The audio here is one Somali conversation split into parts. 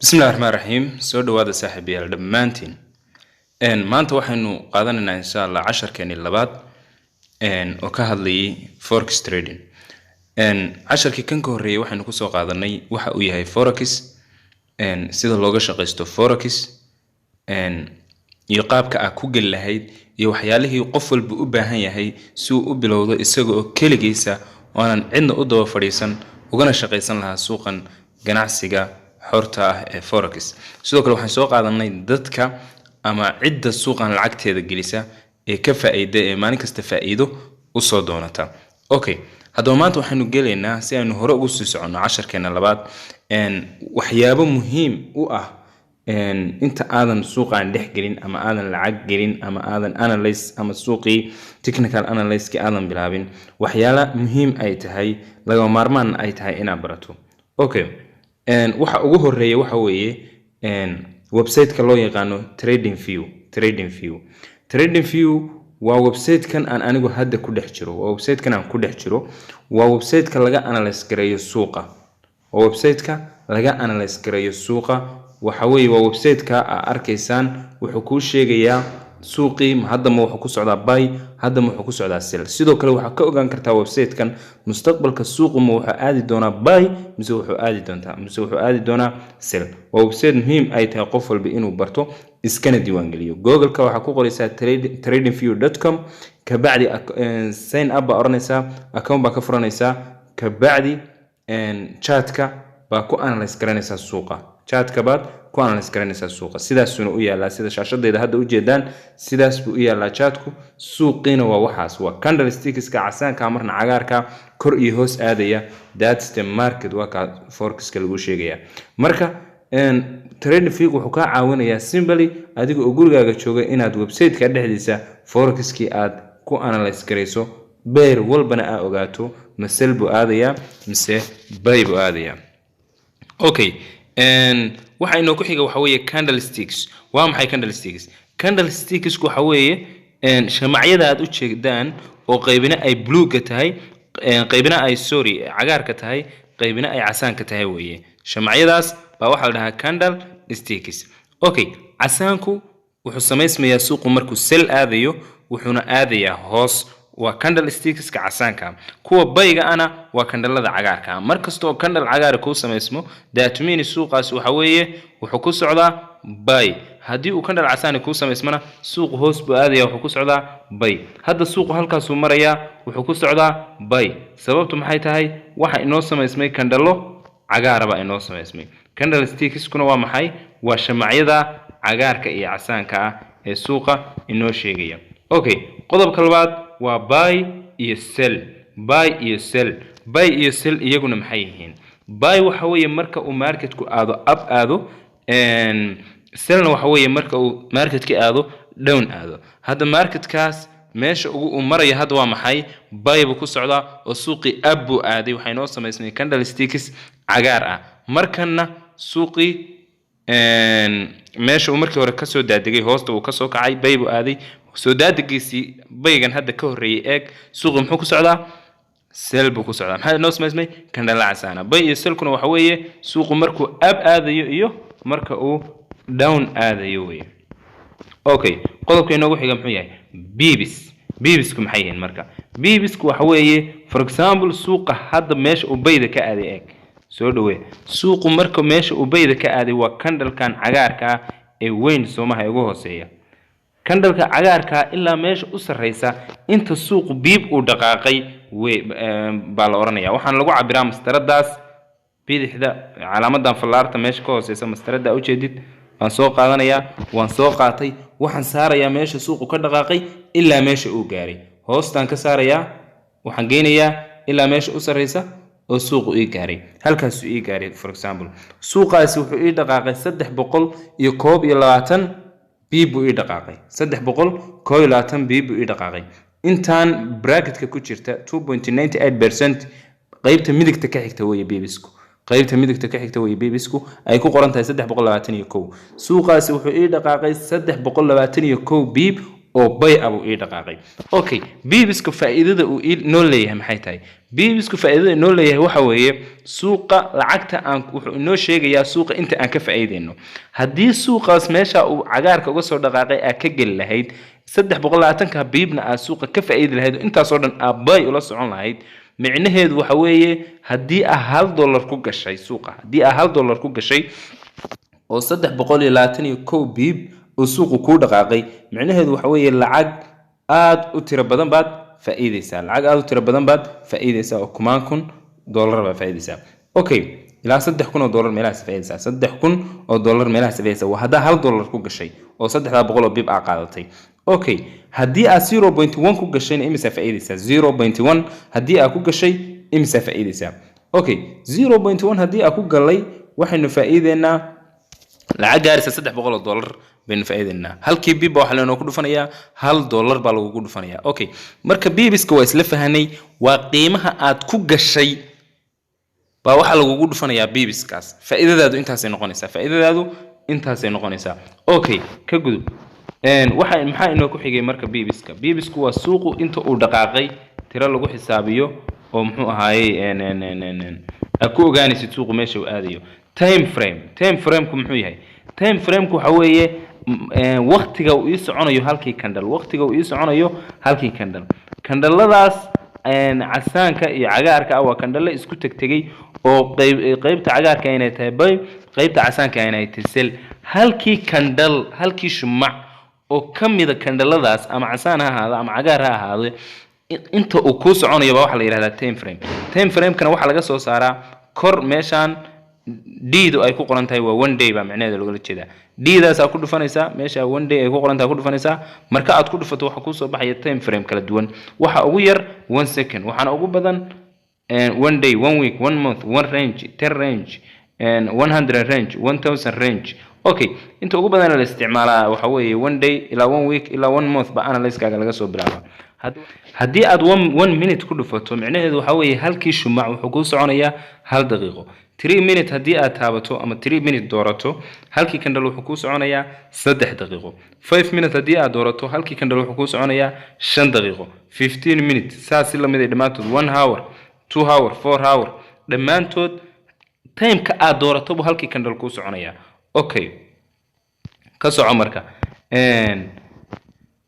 Bismillahi raxmaan raxiim. Soo dhawaada, saaxiibayaal, dhammaantiin. Maanta waxaynu qaadanaynaa, insha Allah, casharkeenii labaad oo ka hadlayay forex trading. Casharkii kan ka horreeyay waxaynu kusoo qaadanay waxa uu yahay forex, sida looga shaqaysto forex iyo qaabka aad ku geli lahayd iyo waxyaalihii qof walba u baahan yahay si uu u bilowdo isaga oo keligiisa oo aanan cidna u daba fadhiisan, ugana shaqaysan lahaa suuqan ganacsiga xorta ah ee forex. Sidoo kale waxaan soo qaadanay dadka ama cidda suuqan lacagteeda gelisa ee ka faa'iida, ee maalin kasta faa'iido usoo doonata. Okay, haddaba maanta waxaynu gelaynaa, si aynu hore ugu sii soconno casharkeena labaad, waxyaabo muhiim u ah inta aadan suuqan dhex gelin ama aadan lacag gelin ama aadan analyze ama suuqii technical analysis-ki aadan bilaabin, waxyaala muhiim ay tahay, lagama maarmaan ay tahay inaad barato. Okay, waxa ugu horeeya waxa weeye website-ka loo yaqaano Trading View. Trading View, Trading View waa website-kan aan anigu hadda ku dhex jiro. Waa website-kan aan ku dhex jiro. Waa website-ka laga analyse gareeyo suuqa. Waa website-ka laga analyse gareeyo suuqa. Waxa weeye waa website-ka aa arkaysaan. Wuxuu kuu sheegayaa suuqii hadda ma wuxuu ku socdaa buy, hadda ma wuxuu ku socdaa sell. Sidoo kale waxaa ka ogaan kartaa website-kan mustaqbalka suuqu ma wuxuu aadi doonaa buy mise wuxuu aadi doonaa sell. Waa website muhiim ay tahay qof walba inuu barto, iskana diiwaangeliyo. Google-ka waxaa ku qoraysaa tradingview.com. Kabacdi sign up baa oranaysaa, account baa ka furanaysaa. Kabacdi chart-ka baa ku analyse garanaysaa suuqa. Chart-ka baad ku analyse garanaysaa suuqa. Sidaasuuna u yaalaa, sida shaashadayda hadda ujeedaan, sidaas buu u yaalaa chart-ku. Suuqiina waa waxaas, waa candlesticks-ka casaanka, marna cagaarka, kor iyo hoos aadaya. That's the market. Waa kaa forex-ka lagu sheegaya. Marka Trading View wuxuu kaa caawinayaa simply adiga oo gurigaaga jooga inaad website-ka dhexdiisa forex-kii aad ku analyse garayso, pair walbana aa ogaato ma sell buu aadayaa mise buy buu aadayaa. Okay, waxa inoo ku xiga waxa weeye candlesticks. Waa maxay candlesticks? Candlesticks waxa weeye shamacyada aad u jeedaan oo qaybina ay bluega tahay, qaybina ay, sorry, cagaarka tahay, qaybina ay casaanka tahay weeye. Shamacyadaas baa waxaa la dhahaa candlesticks. Okay, casaanku wuxuu samaysmayaa suuqu markuu sell aadayo, wuxuuna aadayaa hoos. Waa candlesticks-ka casaanka. Kuwa buy-ga ana waa candle-ada cagaarka. Mar kasta oo candle cagaara kuu samaysmo, that means suuqaas waxa weeye wuxuu ku socdaa buy. Haddii uu candle casaani kuu samaysmana, suuqu hoos buu aadaya, wuxuu ku socdaa buy. Hadda suuqu halkaasuu marayaa, wuxuu ku socdaa buy. Sababtu maxay tahay? Waxa inoo samaysmay candle-o cagaara baa inoo samaysmay. Candlesticks-kuna waa maxay? Waa shamacyada cagaarka iyo casaanka ah ee suuqa inoo sheegaya. Okay, qodobka labaad waa buy iyo sell. Buy iyo sell, buy iyo sell iyaguna maxay yihiin? Buy waxa weeye marka uu marketku aado up aado. Sell-na waxa weeye marka uu marketka aado down aado. Hadda marketkaas meesha ugu uu maraya hadda waa maxay? Buy buu ku socdaa oo suuqii up buu aaday. Waxay noo samaysmay candlesticks cagaar ah. Markanna suuqii meesha uu markii hore kasoo daadegay, hoosta uu kasoo kacay, buy buu aaday. Soo daadegiisii buy-gan hadda ka horreeyay eeg. Suuqii muxuu ku socdaa? Sell buu ku socdaa. Maxaa noo samaysmay? Candle-a casaana. Buy iyo sell-kuna waxa weeye suuqu markuu up aadayo iyo marka uu down aadayo weye. Okay, qodobka inoogu xiga muxuu yahay? Pips. Pips-ku maxay yihiin? Marka pips-ku waxa weeye, for example, suuqa hadda meesha uu buy-da ka aaday eeg. Soo dhawee. Suuqu marka meesha uu buy-da ka aaday waa candle-kan cagaarka ah ee weyn, soomaha, ugu hooseeya. Candle-ka cagaarkaa ilaa meesha u sarreysa inta suuqu pip uu dhaqaaqay we baa la odhanaya. Waxaana lagu cabiraa mastaradaas bidixda, calaamadan fallaarta meesha ka hooseysa. Mastarada ujeedid waan soo qaadanayaa, waan soo qaatay. Waxaan saarayaa meesha suuqu ka dhaqaaqay ilaa meesha uu gaaray. Hoostaan ka saarayaa, waxaan geynayaa ilaa meesha u sarreysa oo suuqu ii gaaray. Halkaasuu ii gaaray. For example, suuqaasi wuxuu ii dhaqaaqay 321 pip buu ii dhaqaaqay. 321 pip buu ii dhaqaaqay. Intaan bracketka ku jirta, 2.98%, qaybta midigta ka xigta weeye pips-ku. Qaybta midigta ka xigta weeye pips-ku, ay ku qoran tahay 321. Suuqaasi wuxuu ii dhaqaaqay 321 pip. Oo buy ah buu ii dhaqaaqay. Okay, pipska faa'iidada uu noo leeyahay maxay tahay? Pipsku faa'iidada inoo leeyahay waxa weeye suuqa lacagta aan wuxuu inoo sheegayaa suuqa inta aan ka faa'iideyno. Haddii suuqaas meesha uu cagaarka uga soo dhaqaaqay aad ka geli lahayd, 320-ka pipna aad suuqa ka faa'iidi lahayd oo intaasoo dhan aad buy ula socon lahayd, micnaheedu waxa weeye haddii aa $1 ku gashay suuqa, haddii aa $1 ku gashay oo 321 pip oo suuqu kuu dhaqaaqay, micnaheedu waxa weeye lacag aad u tiro badan baad faa'iideysaa, lacag aad u tiro badan baad faa'iideysaa oo kumaan kun dollar baad faa'iideysaa. Okay, ilaa $3,000 meelahaas faa'iideysaa, $3,000 meelahaas faa'iideysaa waa haddaa $1 ku gashay oo 300 oo pip aa qaadatay. Okay, haddii aad 0.1 ku gashayna imisaa faa'iideysaa? 0.1 haddii aad ku gashay imisaa faa'iideysaa? Okay, 0.1 haddii aad ku galay waxaynu faa'iideynaa lacag gaaraysa $300 baynu faa'iideynaa. Halkii pip ba waxaa laynoo ku dhufanayaa $1 baa lagugu dhufanayaa. Okay, marka pipska waa isla fahanay, waa qiimaha aad ku gashay baa waxaa lagugu dhufanayaa pipskaas. Faa'iidadaadu intaasay noqonaysaa, faa'iidadaadu intaasay noqonaysaa. Okay, ka gudub. Waxa maxaa inoo ku xigay marka pipska? Pipsku waa suuqu inta uu dhaqaaqay tiro lagu xisaabiyo oo muxuu ahaayey aad ku ogaanaysid suuqu meesha uu aadayo. Time frame, time frameku muxuu yahay? Time frameku waxa weeye waqtiga uu ii soconayo halkii candle, waqtiga uu ii soconayo halkii candle. Candleladaas casaanka iyo cagaarka ah waa candle isku tegtegay oo qeybta cagaarka inay tahay buy, qeybta casaanka inay tahay sell. Halkii candle, halkii shumac oo ka mida candleladaas, ama casaan ha ahaado ama cagaar ha ahaado, inta uu kuu soconayo baa waxaa la yidhahdaa time frame. Time framekana waxaa laga soo saaraa kor meeshaan D-du ay ku qoran tahay. Waa one day baa micnaheeda logala jeedaa. D-daasaa ku dhufanaysaa, meesha one day ay ku qoran tahay ku dhufanaysaa. Marka aad ku dhufato waxaa kuusoo baxaya time frame kala duwan. Waxa ugu yar one second, waxaana ugu badan one day, one week, one month, one range, 10 range, 100 range, 1000 range. Okay, inta ugu badan la isticmaalaa waxa weeye one day ilaa one week ilaa one month ba analysiskaaga laga soo bilaaba. Haddii aad one minute ku dhufato, micnaheedu waxa weeye halkii shumac wuxuu kuu soconayaa hal daqiiqo. 3 minute haddii aad taabato ama 3 minute doorato, halkii candle wuxuu kuu soconayaa 3 daqiiqo. 5 minute haddii aad doorato, halkii candle wuxuu kuu soconayaa 5 daqiiqo. 15 minute saas si lamid ay dhammaantood, one hour, 2 hour, 4 hour, dhammaantood timeka aad doorato buu halkii candle kuu soconayaa. Okay, ka soco. Marka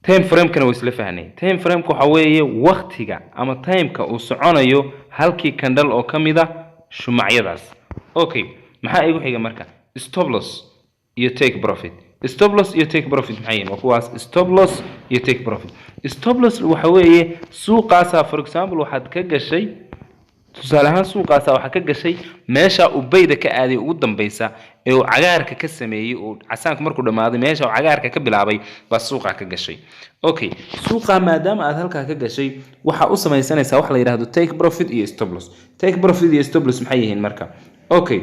time framekana waa isla fahnay. Time frameka waxa weeye waktiga ama timeka uu soconayo halkii candle oo ka mid a shumacyadaas. Okay, maxaa igu xiga marka? Stop loss iyo take profit. Stop loss iyo take profit maxay yihiin? Waa kuwaas, stop loss iyo take profit. Stop loss waxa weeye suuqaasaa, for example, waxaad ka gashay, tusaale ahaan, suuqaasa waxaa ka gashay meesha uu buyda ka aaday ugu dambeysa ee uu cagaarka ka sameeyey, uu casaanku markuu dhammaaday meesha uu cagaarka ka bilaabay baa suuqa ka gashay. Okay, suuqa maadaama aad halkaa ka gashay, waxaa u samaysanaysaa wax la yidhahdo take profit iyo stop loss. Take profit iyo stop loss maxay yihiin marka? Okay,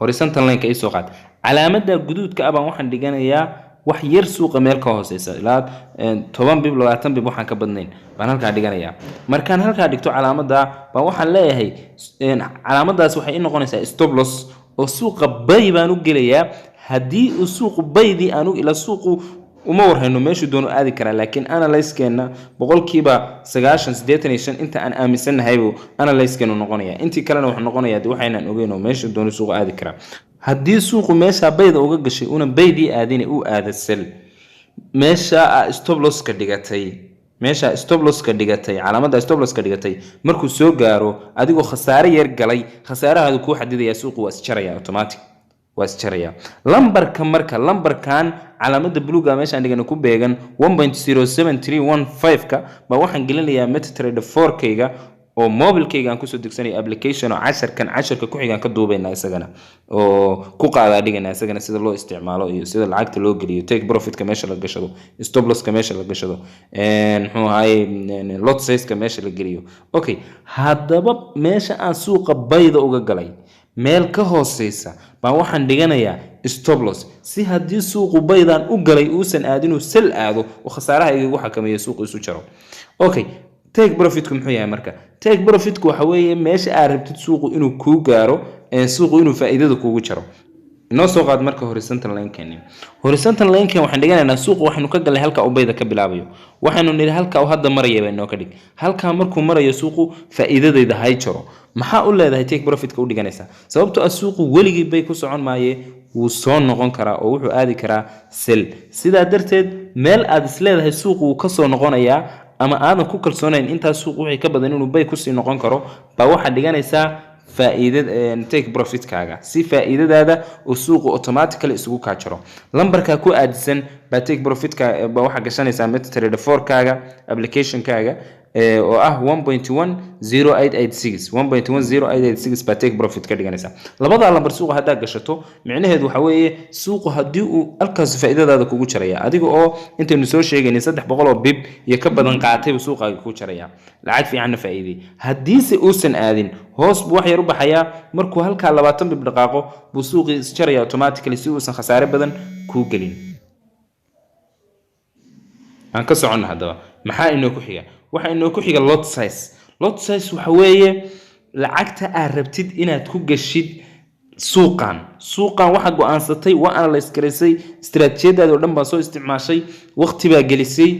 horizontal line-ka ii soo qaad. Calaamadda guduudka ah baan waxaan dhiganayaa wax yar suuqa meel ka hooseysa, ilaa 10 pip, 20 pip waxaan ka badnayn baan halkaa dhiganayaa. Markaan halkaa dhigto calaamadda baan waxaan leeyahay calaamaddaas waxay ii noqonaysaa stop loss oo suuqa buy baan u gelayaa. Haddii uu suuqu buydii aanu ila suuqu uma warhayno meeshuu doono aadi karaa, laakiin analysiskeenna 90%, 85 inta aan aaminsannahay buu analysiskeenu noqonaya. Intii kalena wuxuu noqonayaa de waxaynaan ogeyn oo meeshuu doono suuqu aadi karaa. Haddii suuqu meeshaa buyda uga gashay una buydii aadina uu aada sell, meesha aa stop losska dhigatay, meesha stop losska dhigatay, calaamadda stop losska dhigatay markuu soo gaaro, adigoo khasaare yar galay, khasaarahaadu kuu xadidaya, suuqu waa isjaraya, automatic waa isjaraya. Lambarka marka, lambarkan calaamada buluuga meeshaan dhigana ku beegan 1.07315 ka baa waxaan gelinayaa MetaTrader 4-kayga oo mobilkayga aan kusoo degsanayo application oo casharkan casharka ku xigaan ka duubaynaa isagana oo ku qaadaa dhiganaa isagana sida loo isticmaalo iyo sida lacagta loo geliyo, take profitka meesha la gashado, stop losska meesha la gashado, muxuu ahaye, lot sizeka meesha la geliyo. Okay, haddaba meesha aan suuqa buyda uga galay meel ka hooseysa baan waxaan dhiganayaa stop loss, si haddii suuqu buydaan u galay uusan aadinuu sell aado oo khasaaraha igagu xakameeyo, suuqu isu jaro. Okay, take profitku muxuu yahay marka? Take profitku waxa weeye meesha aad rabtid suuqu inuu kuu gaaro, suuqu inuu faa'iidada kuugu jaro. Inoo soo qaad marka horizontal line-keeni. Horizontal line-ken waxaan dhiganaynaa suuqa waxaynu ka galnay halka uu buyda ka bilaabayo. Waxaynu nidhi halka uu hadda maraya baa inoo ka dhig. Halkaa markuu marayo suuqu, faa'iidadayda hay jaro. Maxaa u leedahay take profitka u dhiganaysaa? Sababtoo ah suuqu weligii bay ku socon maaye, wuu soo noqon karaa oo wuxuu aadi karaa sell. Sidaa darteed meel aad isleedahay suuqu wuu kasoo noqonayaa ama aadan ku kalsoonayn intaas suuq wixii ka badan inuu buy kusii noqon karo, baa waxaad dhiganaysaa faa'iidada take profitkaaga, si faa'iidadaada uu suuqu automatically isugu kaa jaro. Lambarkaa ku aadisan baa take profitka baa waxaa gashanaysaa MetaTrader 4-kaaga applicationkaaga oo ah 1.10886. 1.10886 baa take profit ka dhiganaysaa. Labadaa lambar suuqa haddaa gashato, micnaheedu waxa weeye suuqu haddii uu halkaas faa'iidadaada kugu jaraya, adiga oo intaynu soo sheegaynay 300 oo pip iyo ka badan qaatay buu suuqaaga kuu jaraya, lacag fiicanna faa'iiday. Haddiise uusan aadin, hoos buu wax yar u baxayaa. Markuu halkaa 20 pip dhaqaaqo buu suuqii isjaraya automatically, si uusan khasaare badan kuu gelin. Aan ka soconno. Haddaba maxaa inoo ku xiga? Waxaa inoo ku xiga lot size. Lot size waxa weeye lacagta aad rabtid inaad ku gashid suuqan. Suuqan waxaa go-aansatay, waa analyse garaysay, istiraatiijiyadaada oo dhan baa soo isticmaashay, waqti baa gelisay,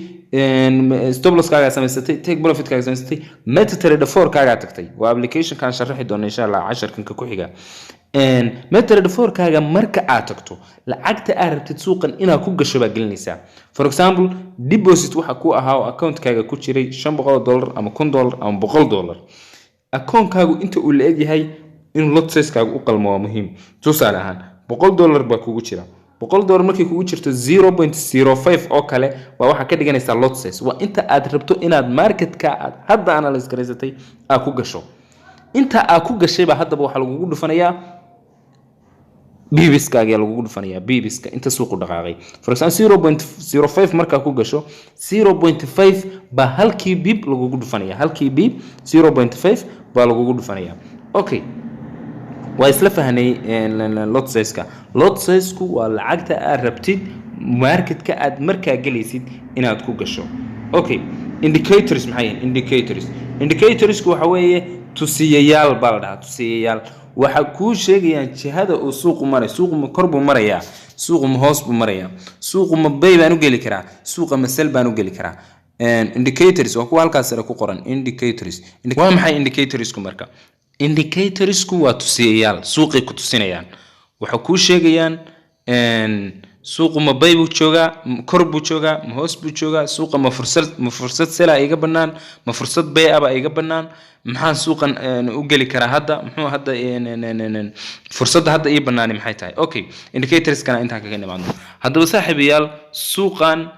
stop losskaagaa samaysatay, take profitkaaga samaysatay, MetaTrader 4-kaagaa tagtay. Waa applicationkaan sharaxi doono insha Allah casharkanka ku xiga. MetaTrader 4-kaaga marka aad tagto, lacagta aad rabtid suuqan inaad ku gasho baa gelinaysaa. For example, deposit waxa ku ahaa oo accountkaaga ku jiray $500 ama $1000 ama $100. Akoonkaagu inta uu la egyahay inuu lot sizekaagu u qalmo waa muhiim. Tusaale ahaan, $100 baa kugu jira. $100 markay kugu jirto, 0.05 oo kale baa waxaa ka dhiganaysaa lot size. Waa inta aad rabto inaad marketka aad hadda analyse garaysatay aad ku gasho. Inta aad ku gashay baa haddaba waxaa lagugu dhufanayaa pipskaaga lagugu dhufanayaa, pipska inta suuqu dhaqaaqay. For example, 0.05 markaa ku gasho, 0.5 baa halkii pip lagugu dhufanaya. Halkii pip 0.5 baa lagugu dhufanaya. Okay, waa isla fahnay lot sizeka. Lot sizeku waa lacagta aad rabtid marketka aad markaa gelaysid inaad ku gasho. Okay, indicators maxay yihiin? Indicators, indicatorsku waxa weeye tusiyayaal baa la dhahaa. Tusiyayaal waxa kuu sheegayaan jihada uu suuqu maray. Suuqu ma kor buu marayaa? Suuqu ma hoos buu marayaa? Suuqu ma buy baan u geli karaa? Suuqa ma sell baan u geli karaa? Indicators waa kuwa halkaas sare ku qoran. Indicators waa maxay? Indicatorsku marka, indicatorsku waa tusiyayaal suuqay ku tusinayaan. Waxay kuu sheegayaan suuqu ma buy buu joogaa, kor buu joogaa, ma hoos buu joogaa, suuqa ma fursad sell iga bannaan, ma fursad buy aba iga bannaan, maxaan suuqan u geli karaa hadda, muxuu hadda fursadda hadda ii bannaani maxay tahay. Okay, indicatorskana intaan kaga nimaadno. Haddaba saaxiibayaal, suuqan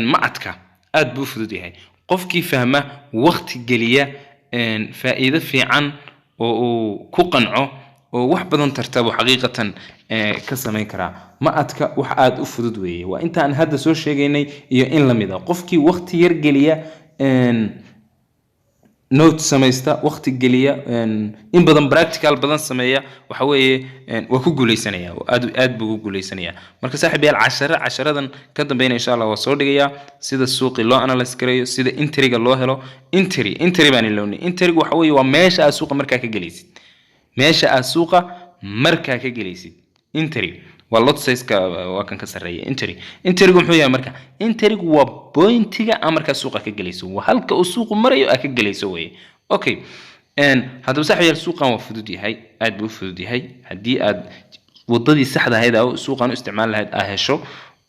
ma adka, aad buu u fudud yahay. Qofkii fahma, waqti geliya, faa'iido fiican oo uu ku qanco oo wax badan tartabo, xaqiiqatan ka samayn karaa. Ma adka, wax aada u fudud weeye. Waa intaan hadda soo sheegaynay iyo in la mid a. Qofkii waqti yar geliya, note samaysta, waqti geliya, in badan practical badan sameeya, waxa weeye waa ku guuleysanaya, aad aad buu ugu guuleysanaya. Marka saaxiibayaal, casharadan ka dambeyna insha Allah waa soo dhigayaa sida suuqii loo analyse gareeyo, sida entryga loo helo. Entry baan ilownay. Entrygu waxa weeye waa meesha aad suuqa markaa ka gelaysid, meesha aad suuqa markaa ka gelaysid. Entry waa lot sizeka, waa kan ka sarreeya. Entrygu muxuu yahay marka? Entrygu waa pointiga aa markaa suuqa ka gelayso, waa halka uu suuqu marayo aa ka gelayso weye. Okay, haddaba saaxiibayaal, suuqan waa fudud yahay, aad buu u fudud yahay. Haddii aad wadadii saxda ahayd aa suuqan u isticmaali lahayd aa hesho,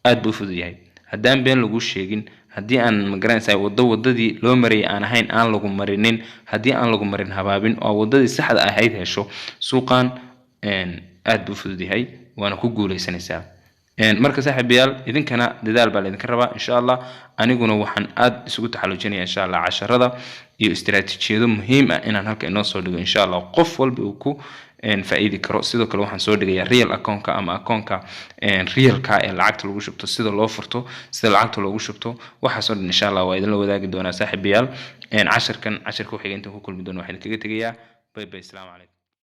aad buu u fudud yahay. Haddaan been lagu sheegin, haddii aan magaranaysaa wadadii loo marayay aan ahayn aan lagu marinin, haddii aan lagu marin habaabin oo wadadii saxda ahayd hesho, suuqan aad buu u fudud yahay, waana ku guuleysanaysaa. Marka saaxiibayaal, idinkana dadaal baa laydinka rabaa insha Allah. Aniguna waxaan aad isugu taxaluujinaya insha Allah casharada iyo istiraatiijiyado muhiim ah inaan halka inoo soo dhigo insha Allah, qof walba uu ku faa'iidi karo. Sidoo kale waxaan soo dhigayaa real accountka ama accountka realka ee lacagta lagu shubto, sida loo furto, sida lacagta loogu shubto, waxaasoo dhan insha Allah waa idinla wadaagi doonaa saaxiibayaal. Casharkan casharka ku xiga intaan ku kulmi doono, waxaan idinkaga tegayaa bye bye. Asalaamu calaykum.